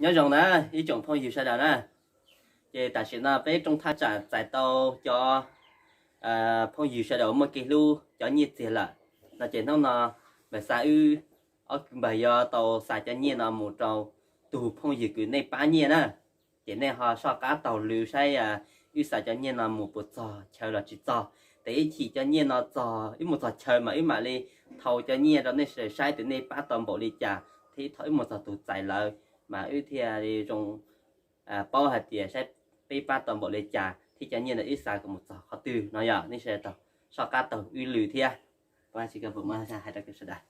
Nyob zoo na ib tsoom phooj ywg sawv daws na, ces tam sim no peb rooj thaj tsam txais tau cov phooj ywg sawv daws muaj kev hlub cov nyiaj txiag lawm no ces hnub no npawg Xa wb ob kwv npawg yuav tau xa cov nyiaj no mus rau tus phooj ywg kws nej pab nyiaj na. Ces nej ho soj qab taug lw saib wb xa cov nyiaj no mus puas txog chaw los tsis txog. Ces ib chim cov nyiaj no txog, wb mus txog chaw mas wb mam li thau cov nyiaj rau nej sawv daws saib tias nej pab tau npaum li cas thiab thaum wb mus txog tus txais lawv mas wb thiaj li zoo paub hais tias saib peb pab tau npaum li cas thiab cov nyiaj ntawd wb xa kom mus txog qhov twg no yog nej sawv daws soj qab taug wb lw thiab. Hais rau sawv daws.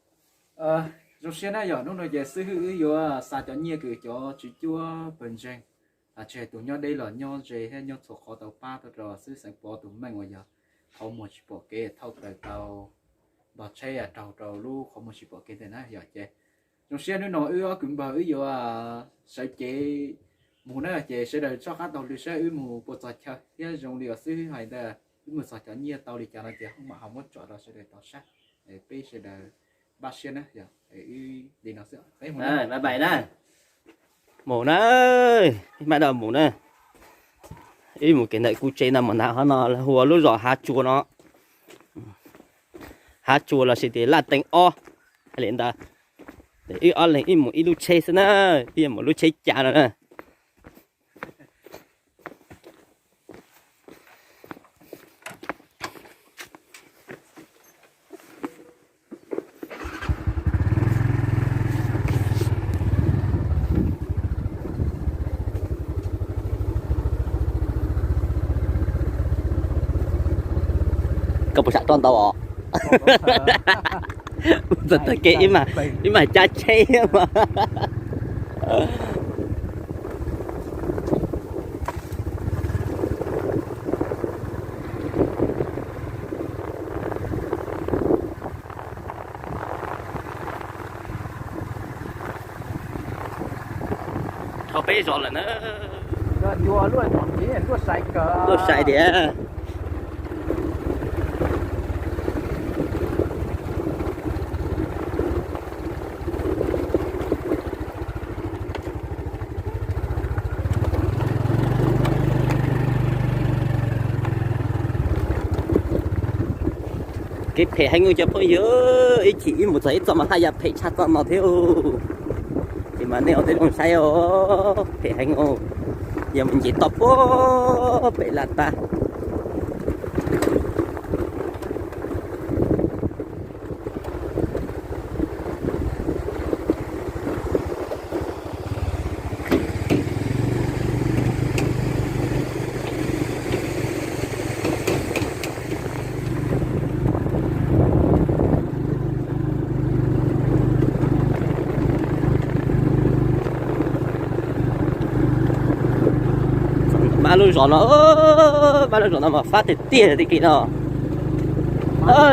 Zoo siab na yog hnub no ces xib hwb wb yuav xa cov nyiaj kws cov tswv cuab pawg ntseeg, tseg tus nyob deb los nyob ze thiab nyob txhua qhov tau pab tau rau xib hwb Xeev Pov tus meej uas yog qhov muag tsis pom kev thauj plaws tau ntog tsheb raug rau lub qhov muag tsis pom kev ntawd na yog ces zoo siab hnub no wb ob kwv npawg wb yuav sawv cev mus na ces sawv daws soj qab taug lw saib wb mus puas txog chaw thiab zoo li uas xib hwb hais ntawd wb mus txog cov nyiaj tau li cas no ces mam ho muab tso rau sawv daws tau saib. Peb sawv daws npaj siab na, li no xwb. Mus na, maj dam mus na, wb mus kev ntawm kuv tsev no mus na, qhov no hu ua lub zos Hav Tsua no, Hav Tsua los sis tias Laj Teev ob, li ntawd. Wb ob leeg wb mus ib lub tsheb xwb na, wb yuav mus lub tsheb cav no na. Koj puas sam roj ntau os? Txog tag kev wb mam cab tsheb mas. Dhau peb zos lawm na. Luaj sai tias. Kev phem heev cov phooj ywg, ib chim wb mus txog ib txoj mas haj yam phem tshaj txoj no thiab. Ces mas nej ua tib zoo saib os, phem heev os, yog mus nce toj puag pem laj tag. Mab lub zos no, mab lub zos no mas fab tiag tiag tib kev no.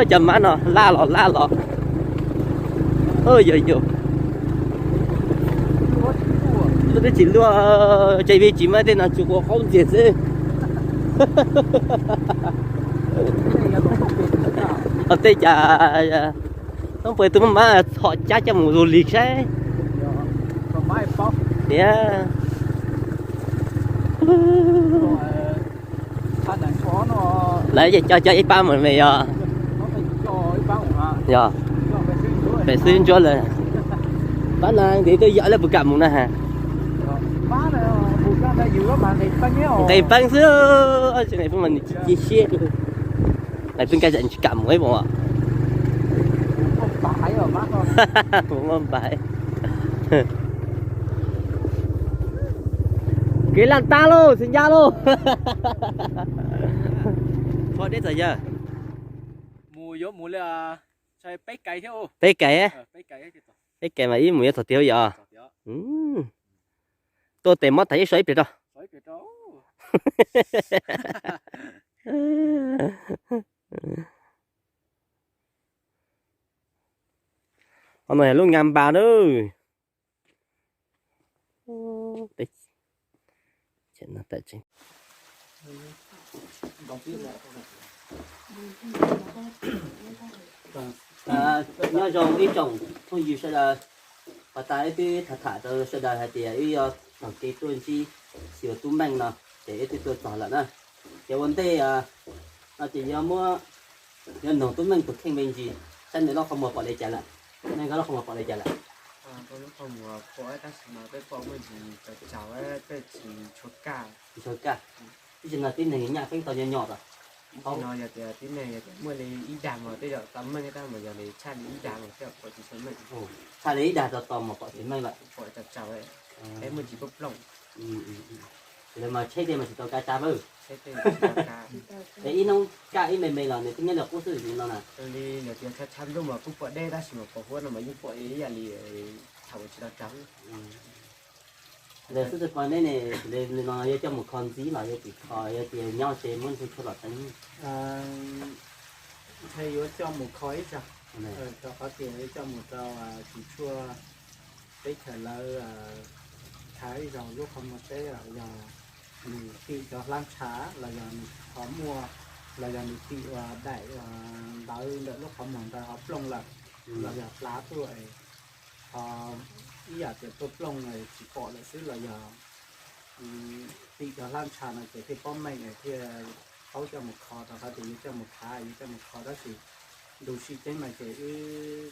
Cov mab no laj los laj los. Yog yog. Lub twb tsis luaj, ces vim tsis muaj tej no tsuas ua qaub ntxiag xwb. Tej cas, ub, puas tus mab mab ho cab coj mus zus lig saib. Tiag. Lawv ces coj coj ib pab mus me yog. Yog, pem xwb ntsuab lawm. Pab na ntev tuaj yog lawv puas kam mus na ha. Nqes peeb xwb, tsis nqes peeb mas nws tsis cia siab. Nqes peeb kaj zaum tsis kam mus ib mus. Mus muaj npais. Kev laj tab lauj, txiv ncaj lauj. Peb kais, peb kais mas ib mus yuav txog tiag yom. Tuaj tes mob tas ib so ib pliag rau. Qhov no yog lub Nga Npas na. Nyob zoo ib tsoom phooj ywg sawv daws. Qhov tas wb twb tham tham rau sawv daws hais tias wb yuav taug kev tuaj ntsib xyuas tub Meej no, ces wb twb tuaj txog lawm na. Ces ua ntej no ces yuav muab, yuav noog tub Meej tus kheej me ntsis, saib nws lub qhov muag pom li cas lawm. Tub Meej, koj lub qhov muag pom li cas lawm? Lub qhov muag pom tab sis mas peb pom muaj ntsis tsaus tsaus, peb tsis tshua kaj. Tsis tshua kaj. Tab sis no tib neeg nyaj pheej tau nyob nyob tas. No yog tias tib neeg yog tias muaj li ib dag mas tej zaum tau meej, tab mas yog li tshaj li ib dag mas tej zaum pom tsis tshua meej. Tshaj li ib dag rau tau mas pom tsis meej lawm. Pom tsaus tsaus, peb muaj ntsis plooj plooj. Lawv mas tsheb tej mas tsis tau kaj tsab lawm. Es ib hnub kaj ib me me los nws twb nyob li qub xwb no na. Li yog tias tshab tshab ntuj mas kuj pom deb tab sis mas pom huab no mas yeej pom ib yam li thaum tsis tau tsaus. Ntawd xwb tus poj neb ne, no yuav coj mus kho ntxiv los yuav tsis kho, yuav tias nyob tsev muab ntxhw tshuaj los teev? Ntshe yuav coj mus kho ib zaug, rau qhov tias yuav coj mus rau tus tshuaj teb chaws lawv khav ib zaug lub qhov muag seb yog nws tim cov hlab ntsha los yog nws qhov muag, los yog nws tim ua daim ntawv ntawm lub qhov muag ntawd ho plooj lawm, los yog hlav tuaj ho ib yam tias tuaj plooj tsis pom lawm xwb los yog tim cov hlab ntsha no ces thiaj paub meej thiaj paub coj mus kho, rau qhov tias yuav coj mus khav yuav coj mus kho tab sis ntu sij ceeb mas ces wb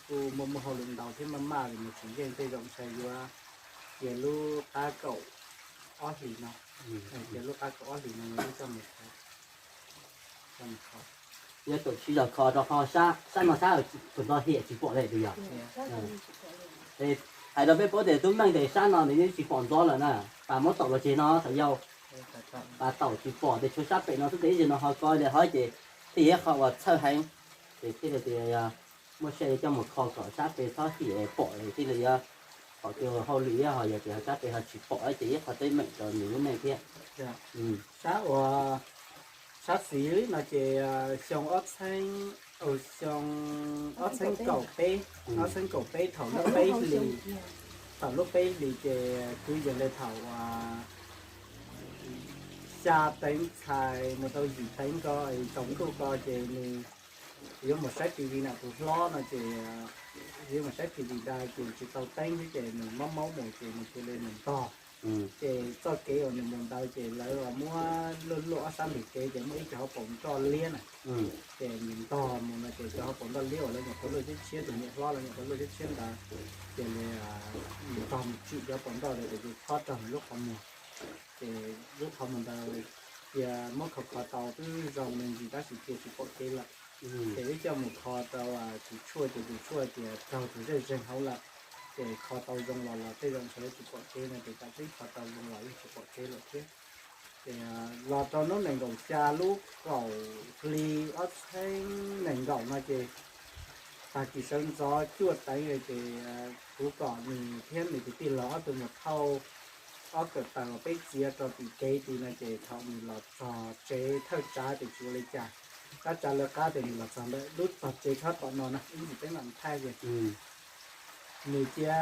kuj muaj muaj hauj lwm ntau thiab maj maj li mus tsis yeej tej zaum ntshe yuav cia lub qab kaum ob hlis no, cia lub qab kaum ob hlis no yuav coj mus kho. Yuav tau sib zog kho rau qhov sab no sab puag ntxov hiam tsis pom li yog. Hais rau peb paub tias tub Meej ces sab no nws yeej tsis pom ntxov lawm na, pas muab taum los tseg no thaum yau, pas taum tsis pom ces tshuav sab pem no xwb, ces ib zaug no ho kho li hov ces thiaj yog qhov uas txhawj heev. Ces thiaj li tias yog muaj siab yuav coj mus kho kom sab pem txhob hiam pom, thiaj li yuav pom tus hauj lwm ho yog tias sab pem ho tsis pom ces ib qho teeb meem rau nws lub neej thiab. Sab uas sab xis no ces xyoo ob txheeb, xyoo ob txheeb kaum peb, ob txheeb kaum peb thaum lub peb hlis, thaum lub peb hlis ces kwv yees li thaum uas xya teev txhais mus rau yim teev ko tsaus ntuj ko ces nws yuav mus saib T V na, tus hlob no ces yuav mus saib T V da ces tsis tau teeb xwb ces nws mob mob mus ces nws cia li mus ntog. Ces txoj kev uas nws mus ntawd ces lawv muab luaj luaj ob sab ntug kev ces muaj ib co hauv paus nroj liab na, ces nws ntog mus no ces cov hauv paus nroj liab uas lawv nyuam qhuav luaj tshiab tshiab, tus niam hlob lawv nyuam qhuav luaj tshiab tshiab ntawd, ces li nws ntog mus tsim cov hauv paus nroj ntawd ces khob raug nws lub qhov muag. Ces lub qhov muag ntawd cia muab kho kho tau twb zoo me ntsis tab sis cia tsis pom kev lawm. Ces wb coj mus kho rau tus tshuaj ces tus tshuaj tias raug tus zej zeeg hauv lawm, ces kho tau zoo los los tej zaum ntshe tsis pom kev no ces tam tseeb kho tau zoo los yeej tsis pom kev lawm thiab. Ces los rau hnub nees nkaum xya lub kaum hli ob txheeb nees nkaum no ces tag kis sawv ntxov cuaj teev ces kuv kom nws thiab nws tus tij laug ob tug mus thauj ob kawm taws uas peb txiav rau tim kev tid no ces thaum nws los txog tsev thawj tsav ces tsis ua li cas, thawj tsav lawv qab ces nws los txog ntawm lub tog tsev tshab tom no na, ib ntsis peb mam thaij ces nws cia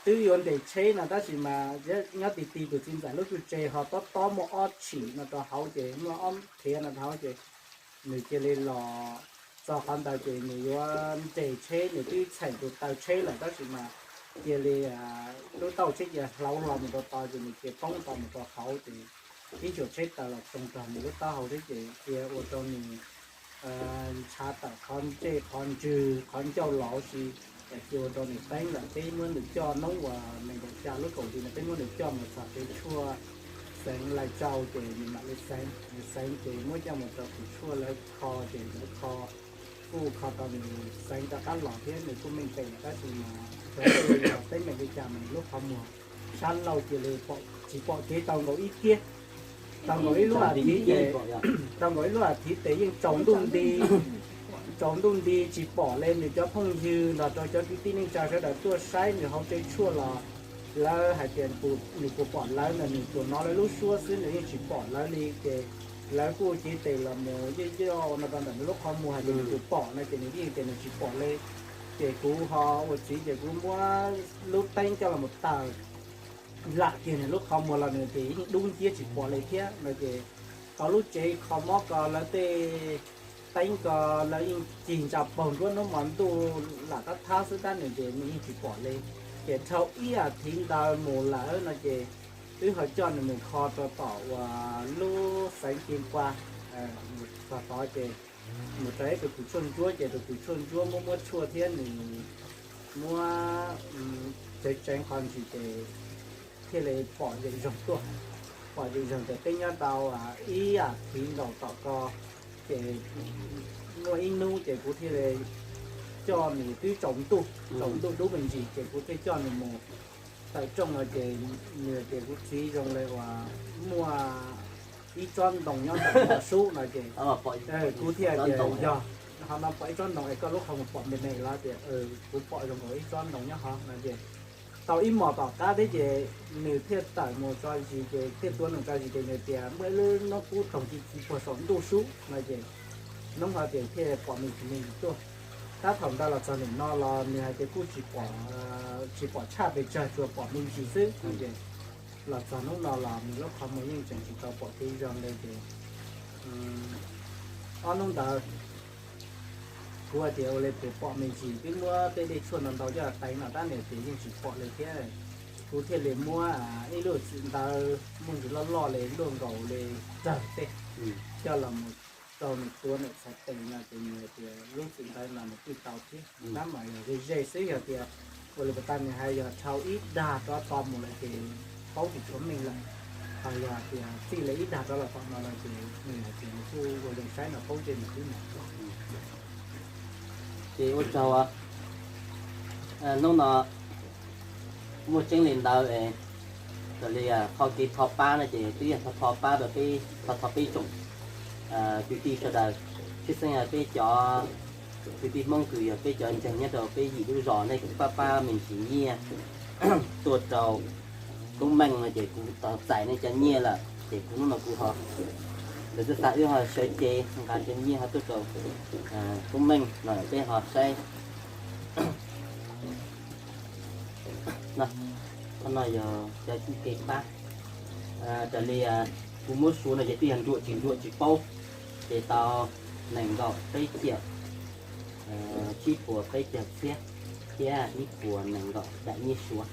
twb yuav nres tsheb no tab sis mas nyob ti ti tus txiv ntxawm lub tsuj tse ho tob tob muaj ob tshim no rau hauv ces muaj ob qhiav no rau hauv ces nws cia li los txog qhov ntawd ces nws yuav nres tsheb, nws twb txheem tus taw tsheb lawm tab sis mas cia li lub taub hau tsheb cia hlauv hlo mus rau tod ces nws cia poob tod mus rau hauv ces ib xyuas tsheb taws los tsoo rau nws lub taub hau thiab ces cia ua rau nws ntshav tawm qhov ntsej qhov ntswg qhov ncauj los huv si, cia ua rau nws teeb lawm. Peb muab nws coj hnub uas nees nkaum xya lub kaum hli no peb muab nws coj mus txog kev tshuaj xeev Lais Tsau ces nws mam li xeev, nws xeev ces muab coj mus rau tus tshuaj lawv kho ces lawv kho kuj kho tau nws xeev rov qab los thiab nws kuj meej pem tab sis mas txawm li los teeb meem li cas mas nws lub qhov muag sab laug cia li tsis pom kev tau nkaus ib kiag. Tau nkaus ib lub as thiv ces, tau nkaus ib lub as thiv ces yeej tsaus ntuj nti, tsaus ntuj nti tsis pom li. Nws cov phooj ywg los rau cov kwv tij neej tsa sawv daws tuaj saib nws hauv tsev tshuaj los lawv hais tias nws puas pom lawv no, nws tsuas hnov lawv lub suab xwb nws yeej tsis pom lawv li ces lawv kuj cev tes los mus yoj yoj no rau ntawm nws lub qhov muag hais tias nws puas pom no ces nws yeej tias nws tsis pom li. Ces kuv ho ua txiv ces kuv muab lub teeb coj los mus taws lam kiag nws lub qhov muag los nws tias yeej dub nciab tsis pom li thiab no ces tau lub tsev kho mob ko lawv tej teeb ko lawv yeej cig ntsa paug nruab hnub hmo ntuj lam tab thab xwb tab nws ces nws yeej tsis pom li. Ces dhau ib as thiv ntawd mus lawm no ces wb ho coj nws mus kho rau tom uas lub xeev Ceev Kua, mus txog tod ces mus rau ib tus kws tshuaj ntsuab ces tus kws tshuaj ntsuab muab muab tshuaj thiab nws muab tseev tseev qhov ntsis ces thiaj li pom zeem zoog tuaj. Pom zeem zoog tias peb nyob tau ib as thiv nkaus tom ko ces muaj ib hnub ces kuv thiaj li coj nws, twb tsaus ntuj, tsaus ntuj dub me ntsis ces kuv thiaj coj nws mus tawm rooj no ces nws tias kuv txiv zoo li uas muaj ib tsob ntoo nyob ntawm no sub no ces kuv thiaj tias yog qhov no pom ib tsob ntoo es koj lub qhov muag pom me me los tias kuv pom zoo nkaus ib tsob ntoo nyob hov no ces tau ib hmos tom qab thiab ces nws thiaj tawm mus tso zis ces thiaj tuav nws tso zis ces nws tias muaj ib lub noob kub toog ci ci puag saum ntuj sub no ces hnub no ces thiaj pom me ntsis me ntsis tuaj. Tab thaum ntawd los txog nim no los nws hais tias kuj tsis pom, tsis pom tshaj pes tsawg, tsuas pom me ntsis xwb no ces los txog hnub no los nws lub qhov muag yeej tseem tsis tau pom kev zoo li ces ob hnub ntawd kuv hais tias ua li puas pom me ntsis, twb muab tej dej tshuaj ntau ntau coj teev no tab nws tias yeej tsis pom li thiab. Kuv thiaj li muab ib lub txim ntawv muaj ntsis loj loj li luaj nkaus li rawg tej coj los mus rau nws tuav nws txhais tes no ces nws hais tias lub txim ntawv no nws twb tau thiab, tab mas yog ze ze xwb, yog tias ua li puas tas nws hais yog dhau ib dag rov to mus lawm ces paub tsis tshua meej lawm. Ho yog tias txij li ib dag rov los tom no no ces nws hais tias nws kuj ua zoo saib no paub ntsej nws xwb no. Ces ua tsaug, hnub no muaj tseeb li ntawd, raws li qhov kev tho pab no ces twb yog tho tho pab rau peb, tho tho peb tsoom kwv tij sawv daws, tshwj xeeb yog peb cov kwv tij Hmoob kws yog peb cov ntseeg nyob rau peb yim lub zos, nej kuj pab pab me ntsis nyiaj tuaj rau Koob Meej no ces kuv tau txais nej cov nyiaj lawm ces kuv hnub no kuv ho, lawv twb xa wb ho sawv cev nqa cov nyiaj ho tuaj rau Koob Meej no peb ho saib. Qhov no yog cov kev pab, raws li kuv muab suav no ces twb yog nruam tsis nruam tsis paub, ces tau nees nkaum peb caug, tsib puas peb caug txhiab thiab ib puas nees nkaum daim nyiaj suav.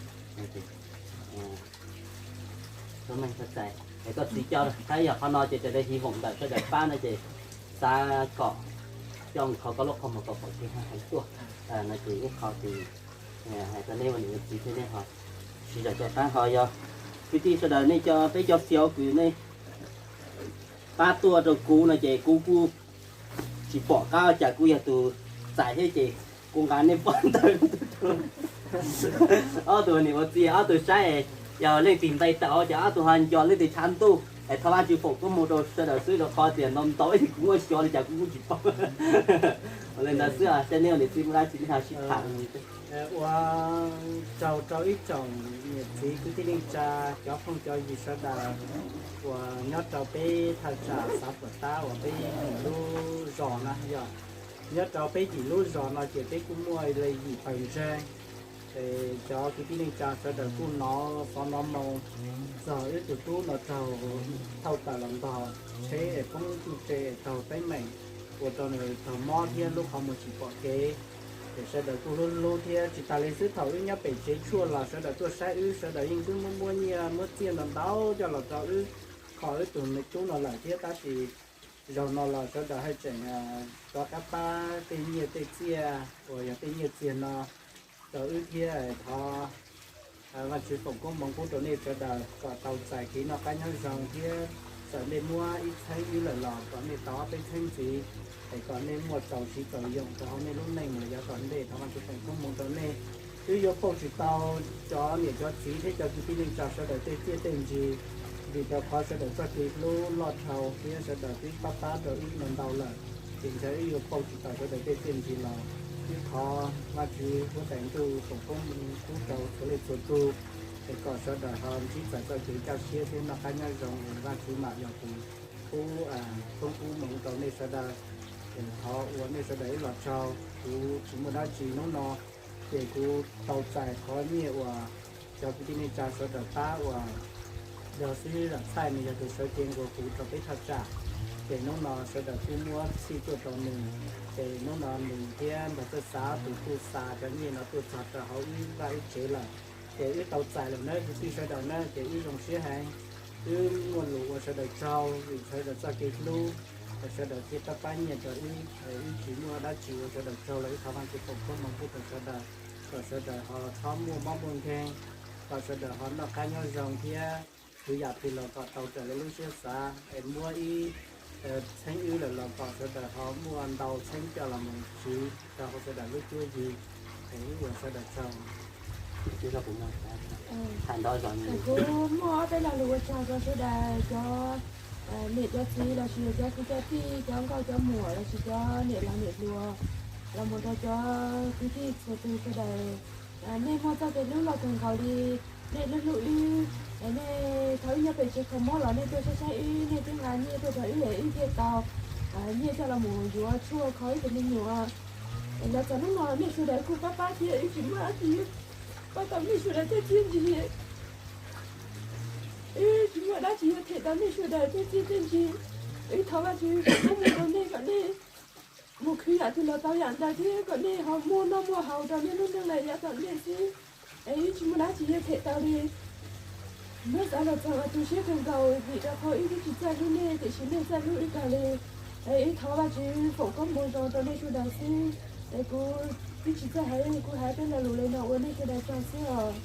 Koob Meej txais, es koj txiv coj, thiab yog qhov no ces raws li hiv voom ntawm sawv daws pab no ces xav kom coj mus kho koj lub qhov muag kom pom kev hais tuaj no ces ib qho ces hais rau nej ua niam ua txiv thiab nej ho sawv daws cov pab ho yog kwv tij sawv daws nej cov, peb cov fiav kws nej pab tuaj rau kuv no ces kuv kuj tsis pom qab cas kuv yog tus txais thiab ces kuv nqa nej poj ntawd ob tug niam ua txiv ob tug saib, yog leej twg ntais tawm ces ob tug ho nco leej twg tshav ntuj es thov Vajtswv foom koob hmoov rau sawv daws xwb rau qhov tias ntau ntau ib kuv muab xyov li cas kuv kuj tsis paub. Ua li ntawd xwb, tej nej ua niam txiv mus dab tsi nej ho sib tham. Ua tsaug rau ib tsoom niam txiv kwv tij neej tsa, cov phooj cov ywg sawv daws uas nyob rau peb thaj tsam Xav Puas Tab uas peb yim lub zos na yog, nyob rau peb yim lub zos no ces peb kuj muaj li yim pawg ntseeg. Cov kwv tij neej tsa sawv daws kuj hnov xov hnov moo txog wb tus tub no raug thauj tawm los ntog tsheb es poob ntuj tse es raug teeb meem ua rau nws raug mob thiab lub qhov muag tsis pom kev. Es sawv daws kuj hlub hlub thiab tsis tas li xwb, thaum wb nyob pem tsev tshuaj los sawv daws tuaj saib wb, sawv daws yeej twb muab muab nyiaj muab txiaj ntau ntau coj los rau wb, kho wb tus me tub no lawm thiab, tab sis zaum no los sawv daws haj tseem rov qab pab tej nyiaj tej txiaj uas yog tej nyiaj txiag no rau wb thiab. Thov Vajtswv foom koob hmoov pub rau nej sawv daws kom tau txais kev noj qab nyob zoo thiab txawm nej muab ib txheeb wb lawm los kom nej tau ob peb txheeb ntxiv, es kom nej muaj txaus siv txaus yoom rau hauv nej lub neej los yav tom ntej. Thov Vajtswv foom koob hmoov rau nej. Wb yuav pauj tsis tau cov niam cov txiv thiab cov kwv tij neej tsa sawv daws tej txiaj tej ntsig, vim rau qhov sawv daws txoj kev hlub loj dhau thiab sawv daws twb pab pab rau wb no ntau lawm, ces ntshe wb yuav pauj tsis tau sawv daws tej txiaj ntsig los wb thov Vajtswv huab tais ntuj foom koob hmoov pub rau txhua leej txhua tus, es kom sawv daws ho ntsib txais txoj kev kaj siab thiab noj qab nyob zoo, es Vajtswv mam yog tus pub koob pub hmoov rau nej sawv daws. Es thov ua nej sawv daws ib los tsaug, kuv tsis muaj dab tsi hnub no, ces kuv tau txais qhov nyiaj uas cov kwv tij neej tsa sawv daws pab uas yog xib hwb Zam Txhaij nws yog tus sawv cev nquas kuv rau peb thaj tsam. Ces hnub no sawv daws kuj muab txhij tuaj rau nws, ces hnub no nws thiab nrog Txawj Xav ob tug kuj xa cov nyiaj no tuaj txog rau hauv wb vaj wb tsev lawm. Ces wb tau txais lawm nawb kwv tij sawv daws na, ces wb zoo siab heev. Wb muaj lus ua sawv daws tsaug vim sawv daws txoj kev hlub, es sawv daws thiaj pab pab nyiaj rau wb, wb tsis muaj dab tsi ua sawv daws tsaug los wb thov Vaajtswv foom koob hmoov pub rau sawv daws, kom sawv daws ho txhob muaj mob muaj nkeeg, kom sawv daws ho noj qab nyob zoo thiab, kwv yam twg los kom tau raws li lub siab xav, es muab ib txheeb wb lawm los kom sawv daws ho muaj ntau txheeb coj los mus siv rau hauv sawv daws lub cuab yig, es wb ua sawv daws tsaug. Kuv muaj ob peb lo lus ua tsaug rau sawv daws cov niam cov txiv lossis cov kwv cov tij, cov nkauj cov muam lossis cov niam laus niam hluas, los mus rau cov kwv tij txhua tus sawv daws. Nej muaj txoj kev hlub loj kawg nkaus li. Nej hlub hlub wb, nej thaum wb nyob pem tsev kho mob los nej tuaj saib saib wb, nej twb nqa nyiaj tuaj rau wb es wb thiaj tau nyiaj coj los mus yuav tshuaj kho ib tug me nyuam. Los txog hnub no nej sawv daws kuj pab pab thiab, wb tsis muaj dab tsi pab tau nej sawv daws tej txiaj ntsig. Wb tsis muaj dab tsi yuav them tau nej sawv daws tej txiaj tej ntsig. Wb thov Vajtswv foom koob hmoov rau nej kom nej mus khwv yam twg los tau yam ntawd thiab kom nej ho muaj noj muaj haus rau nej lub neej lawm yav tom ntej xwb. Es wb tsis muaj dab tsi yuav them tau li. Muab xav los txog tu siab kawg nkaus vim rau qhov wb twb tsis txawj hlub nej tiam sis nej txawj hlub wb kawg li. Es wb thov Vajtswv foom koob hmoov zoo rau nej sawv daws xwb. Es kuv twb tsis txawj hais, kuv hais tej lo lus li no ua nej sawv daws tsaug xwb os.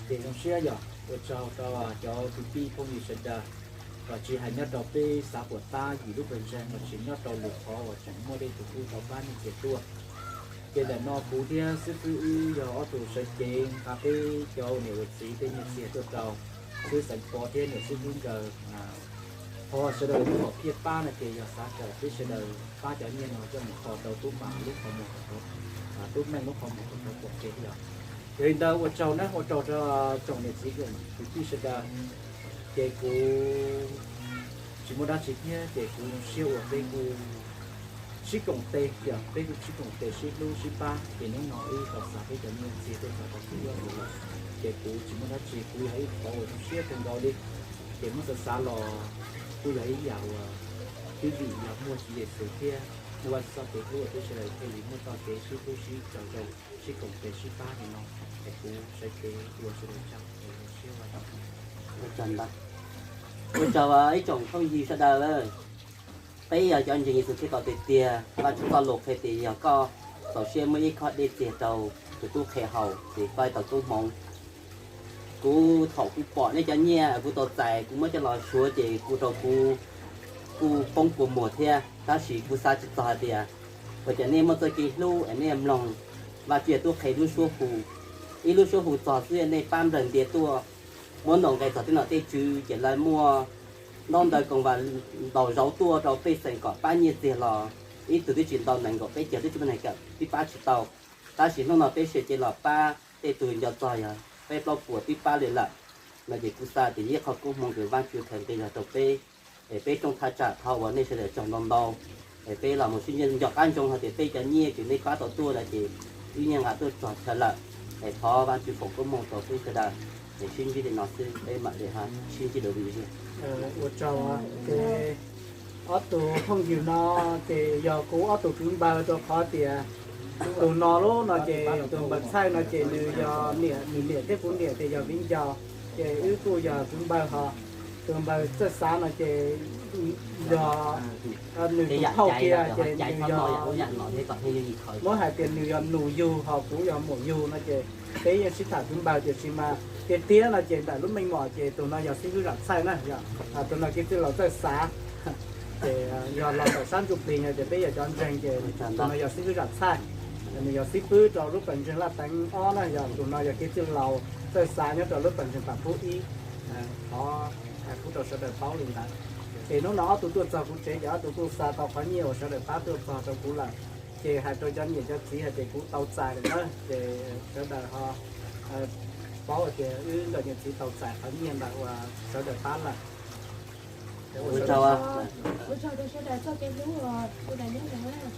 Ces zoo siab yog ua tsaug rau cov kwv tij phooj ywg sawv daws, los tsis hais nyob rau peb xav puas tab yim lub pawg ntseeg los tsis nyob rau lwm qhov uas tseem muaj tej tus kuj tau pab nyiaj txiag tuaj. Ces ntawm no kuv thiab xib fwb wb yog ob tug sawv cev nqa peb cov ua niam ua txiv tej nyiaj txiag tuaj rau xib fwb Xeev Pov thiab niam xib fwb nkawd. Qhov sawv daws lawv kuj pom thiaj pab no ces yog xav kom peb sawv daws pab cov nyiaj no coj mus kho rau tub mam lub qhov muag, tub Meej lub qhov muag kom tau pom kev yog. Yog li ntawd ua tsaug na, ua tsaug rau tsoom niam txiv kwv tij sawv daws. Ces kuv tsis muaj dab tsi thiab ces kuv zoo siab uas peb kuj sib koom tes, yog peb kuj sib koom tes sib hlub sib pab ces hnub no wb tau xa peb cov nyiaj txiag tuaj txog rau kuv lawm. Ces kuv tsis muaj dab tsi, kuv yog ib qhov uas zoo siab kawg nkaus li. Ces muab xav xav los kuj yog ib yam uas twb vim yog muaj Tswv Yexus thiab muaj Vajtswv txoj kev hlub uas peb sawv daws thiaj li muaj txoj kev sib hlub sib tsaug zog sib koom tes sib pab li no. Es kuv sawv cev ua sawv daws tsaug es zoo siab ua tsaug ntau. Ua tsaug ib tsoom phooj ywg sawv daws. Peb yog cov ntseeg Yexus Khetos tiag tiag, Vajtswv txoj lus qhia tias yog koj txaus siab muab ib khob dej txiag rau tus tub qhe haus ces koj tau koob hmoov. Kuv thaum kuv pom nej cov nyiaj kuv tau txais kuv muab coj los suav ces kuv rau kuv kuj poob kua muag thiab, tab sis kuv xav tsis txog hais tias ua cas nej muaj txoj kev hlub es nej mloog Vajtswv tub qhe lub suab hu, ib lub suab hu txog xwb nej pab nplawg ntias tuaj, muab ntaus nqe txog tej nom tej tswv ces lawv muaj ntaub ntawv koom vam ntaus zauv tuaj rau pej xeem kom pab nyiaj txiag los ib tug twb tsis ntau, nees nkaum peb caug twb tsis muaj neeg kawm twb pab tsis tau. Tab sis hnub no peb sawv cev los pab tej tug nco txog yog peb plaub puas twb pab li lawm no ces kuv xav tias yog ib qho koob hmoov kws Vajtswv khaws nqi zog rau peb. Es peb rooj thaj tsam thov ua nej sawv daws tsaug ntau ntau. Es peb los mus sib ntsib nco qab ntsoov hais tias peb cov nyiaj kws nej pab tau tuaj no ces wb nyiaj nqa tuaj txog chaw lawm. Es thov Vajtswv foom koob hmoov rau peb sawv daws. Es sib ntsib li no xwb peb mam li ho sib ntsib dua video. Ua tsaug. Ces ob tug phooj ywg no ces yog kuv ob tug kwv npawg rau qhov tias tus no lub no ces tus npawg Txhaij no ces nws yog niam, nws niam thiab kuv niam ces yog viv ncaus. Ces wb kuj yog kwv npawg hos. Tus npawg Txawj Xav no ces yog nws tus phauj kiag ces nws yog, muab hais tias nws yog nus yug hos kuv yog muam yug no ces peb yeej sib tham kwv npawg. Tiam sis mas tiag tiag no ces ntawm lub meej mom ces tus no yog xib hwb Zam Txhaij na, yog tus no kev txwj laus Txawj Xav. Ces yog los ntawm sab ntsuj plig no ces peb yog cov ntseeg ces tus no yog xib hwb Zam Txhaij, nws yog xib fwb rau lub pawg ntseeg Laj Teev ob na, yog tus no yog kev txwj laus Txawj Xav nyob rau lub pawg ntseeg Pam Phub ib. Thov hais pub rau sawv daws paub li ntawd. Ces hnub no ob tug tuaj txog kuv tsev ces ob tug kuj xa tau qhov nyiaj uas sawv daws pab tuaj txog rau kuv lawm. Ces hais rau cov niam cov txiv hais tias kuv tau txais lawm na, ces sawv daws ho paub tias wb nkawm niam txiv tau txais qhov nyiaj ntawd uas sawv daws pab lawm. Ua tsaug rau sawv daws txoj kev hlub uas sawv daws nyob ntawd na.